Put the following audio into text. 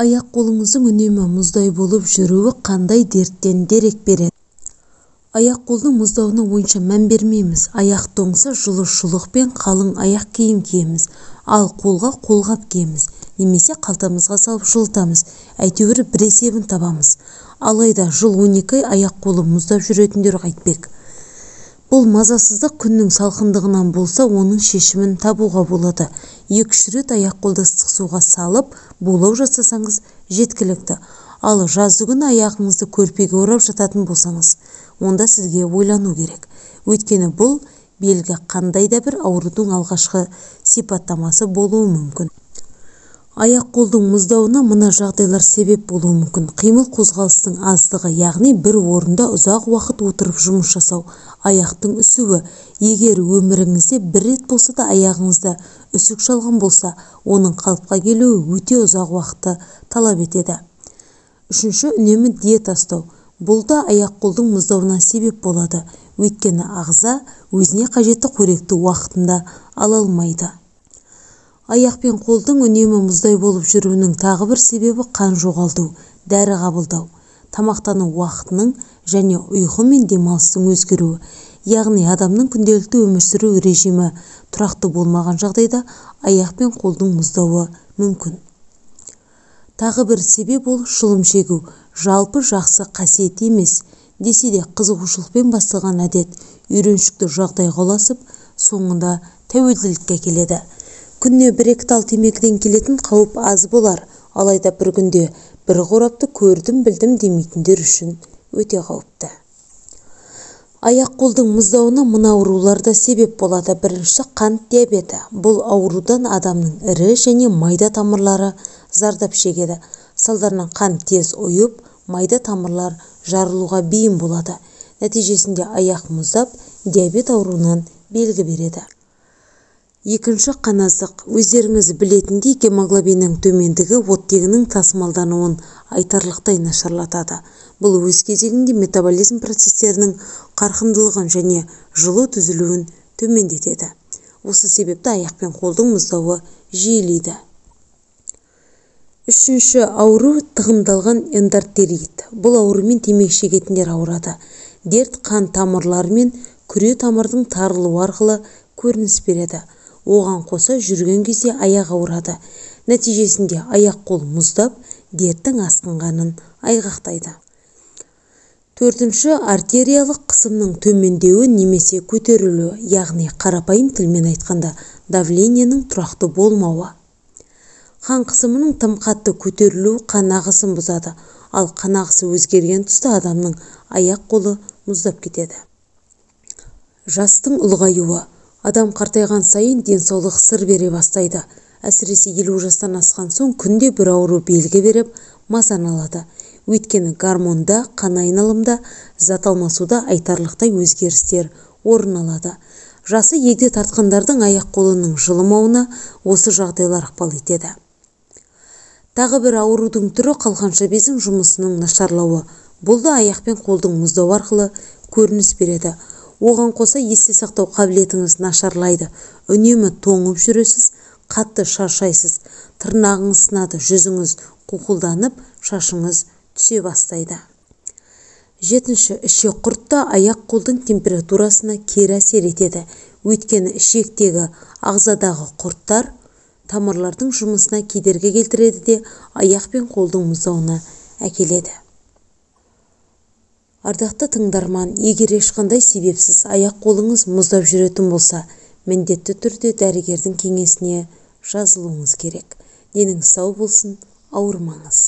Аяқ-қолыңыздың үнемі мұздай болып жүруі қандай дерттен дерек береді? Аяқ-қолдың мұздауына онша мән бермейміз. Аяқ тоңса, жылы шұлық пен қалың аяқ киім киеміз. Ал қолға қолғап киеміз немесе қалтамызға салып жылытамыз. Әйтеуір бір есебін табамыз. Алайда жыл 12 ай аяқ-қолы мұздап жүретіндер қайтпек? Бұл мазасыздық күннің салқындығынан болса, оның шешімін табуға болады. 2-3 рет аяқ-қолды ыстық суға салып, булау жасасаңыз жеткілікті. Ал жазды күні аяғыңызды көрпеге орап жататын болсаңыз, онда сізге ойлану керек. Өйткені бұл белгі қандай да бір аурудың алғашқы сипаттамасы болуы мүмкін. Аяқ-қолдың мұздауына мына жағдайлар себеп болуы мүмкін. Қимыл-қозғалыстың аздығы, яғни бір орында ұзақ уақыт отырып жұмыс жасау, аяқтың үсуі. Егер өміріңізде бір рет болса да аяғыңызда үсік шалған болса, оның қалыпқа келуі өте ұзақ уақытты талап етеді. Үшінші, үнемі диета ұстау. Бұл да аяқ-қолдың мұздауына себеп болады. Өйткені ағза өзіне қажетті қоректі уақытында ала алмайды. Аяқ пен қолдың үнемі мұздай болып жүруінің тағы бір себебі қан жоғалту, дәрі қабылдау, тамақтану уақытының және ұйқы мен демалыстың өзгеруі. Яғни адамның күнделікті өмір сүру режимі тұрақты болмаған жағдайда аяқ пен қолдың мұздауы мүмкін. Тағы бір себеп ол шылым шегу. Жалпы жақсы қасиет емес, десе де қызығушылықпен басталған әдет үйреншікті жағдайға ұласып, соңында тәуелділікке әкеледі. Күніне 1-2 тал темекіден келетін қауіп аз болар, алайда бір күнде бір қорапты көрдім-білдім демейтіндер үшін өте қауіпті. Аяқ-қолдың мұздауына мына аурулар да себеп болады. Біріншісі қант диабеті. Бұл аурудан адамның ірі және майда тамырлары зардап шегеді. Салдарынан қан тез ұйып, майда тамырлар жарылуға бейім болады. Нәтижесінде аяқ мұздап, диабет ауруынан белгі береді. Екінші қаназдық. Өздеріңіз білетіндей, гемоглобиннің төмендігі оттегінің тасымалдануын айтарлықтай нашарлатады. Бұл өз кезегінде метаболизм процестерінің қарқындылығын және жылу түзілуін төмендетеді. Осы себепті аяқ пен қолдың мұздауы жиілейді. Үшінші ауру тығындалған эндартерит. Бұл аурумен темекі шегетіндер ауырады. Дерт қан тамырлары мен күре тамырдың тарылуы арқылы көрініс береді. Оған қоса жүрген кезде аяқ ауырады. Нәтижесінде аяқ-қол мұздап, дерттің асқынғанын айғақтайды. Төртінші, артериялық қысымның төмендеуі немесе көтерілуі, яғни қарапайым тілмен айтқанда давлениенің тұрақты болмауы. Қан қысымының тым қатты көтерілуі қан ағысын бұзады, ал қан ағысы өзгерген тұста адамның аяқ-қолы мұздап кетеді. Жастың ұлғаюы. Адам қартайған сайын денсаулық сыр бере бастайды. Әсіресе 50 жастан асқан соң күнде бір ауру белгі беріп, мазаны алады. Өйткені гормонда, қан айналымда, зат алмасуда айтарлықтай өзгерістер орын алады. Жасы егде тартқандардың аяқ-қолының жылымауына осы жағдайлар ықпал етеді. Тағы бір аурудың түрі қалқанша бездің жұмысының нашарлауы. Бұл да аяқ пен қолдың мұздауы арқылы көрініс береді. Оған қоса есте сақтау қабілетіңіз нашарлайды. Үнемі тоңып жүресіз, қатты шаршайсыз, тырнағыңыз сынады, жүзіңіз қуқылданып, шашыңыз түсе бастайды. Жетінші, ішек құрт та аяқ-қолдың температурасына кері әсер етеді. Өйткені ішектегі ағзадағы құрттар тамырлардың жұмысына кедергі келтіреді де аяқ пен қолдың мұздауына әкеледі. Ардақты тыңдарман, егер ешқандай себепсіз аяқ-қолыңыз мұздап жүретін болса, міндетті түрде дәрігердің кеңесіне жазылуыңыз керек. Деніңіз сау болсын, ауырмаңыз.